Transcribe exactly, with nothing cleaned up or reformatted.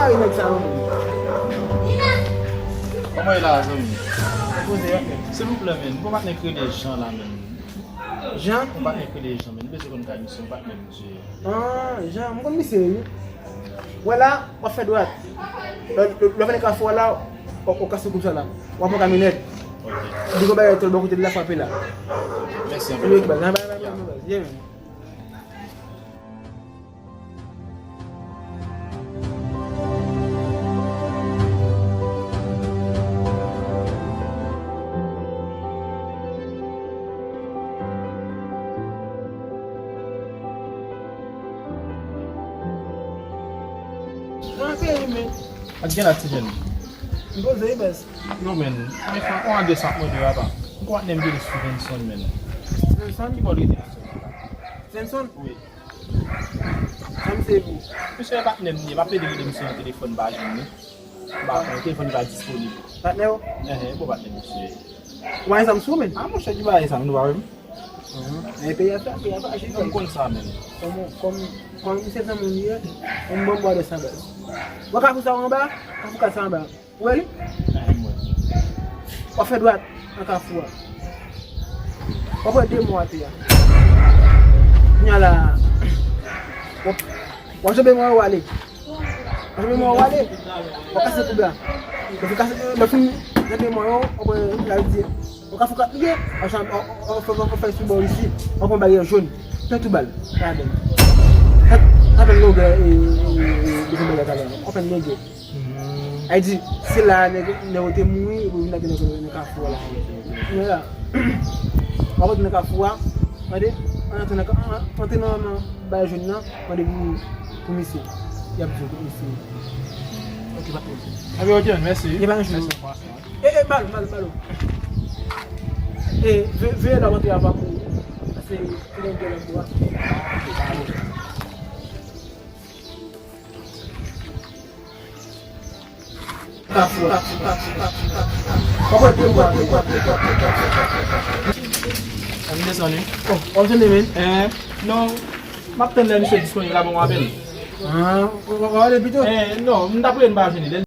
Kòman w ye la, zanmi? Poze, silvouplè, men, m gon patnè k rele Jean la, men. Jean? Yon patnè k rele Jean, men, m bezwen konn kay misye, yon patnè misye. Ah, Jean, m konn misye, wi. Wè la, w ap fè dwat. Lè, lè, lè w vin nan kafou a la, w, w kase koub sa la. W ap pran kamyonèt. Ok. Li gon bagay tòl bò kote l la, frape la. Mèsi anpil. Wi, baz. Bay, bay, bay, bay, baz. Yeah, man. Nan peyi, men. Ak gen la, ti jèn. M poze wi, baz. Non, men, men, fè yon adrès m ap mande w, apa. M konn ap menm rele Stevenson, men. Stevenson? Ki bò l rete, Stevenson? Stevenson? Wi. Sa misye ye pou ou? Misye e patnè m li ye, m ap plede rele misye nan telefòn, m pa jwenn li. M pa konn, telefòn li pa disponib. Patnè w? Enhen, bon patnè misye ye. Ou pa gen zam sou ou, menn? A, monchè, ki bagay sa, nou pa wè m? Enhen. E peyi a fè, peyi a fache. Mwen m konn sa, menn. Kòm, kòm, kòm misye zanmi w li ye, m ban m bò de sa, baz. Wè kafou sa w anba? Kafou kat sa anba. Ou wè li? Enhen, m wè. W ap fè dwat nan kafou a. W ap wè de mò atè a. Kounye a la, w ap, w ap janbe mò yo, w ale. W ap janbe mò yo, w ale. W ap kase koub la. Lè w fin kase, lè w fin janbe mò yo, w ap wè la rivyè. W ap kafou kat li ye. W ap janbe, w ap, w ap fè, w ap fè sou bò isi. W ap wè yon baryè jòn. Fè tou bal. Ladan. Fè, fè longè, e, e, e, e, de bagay talè. W ap fè longè. Hmm. Sa vle di, se la nèg, nèg yo te mouri, epi vin lage nèg yo nan kafou a la. Kounye a la, w ap antre nan kafou a, tande, ann antre nan ka-, ann antre nan, nan bay jòn nan, mande pou, pou misye. Y ap di w pou misye. Ok, pa t pwoblèm. Ebyen, ok, mèsi. E pa yon jòn. Mèsi, mèsi. E, e, bal, bal, bal. E, ve-, veye lè w antre a pa pou, paske te gen gèlè bwa. Kafou a. An desann wi. Oh, w ap desann, men? Eh, non, m ap tann lè misye disponib la pou m apèl. Ah, w, w, w ale pito? Eh, non, m t ap rele m pa jwenn li. Lè,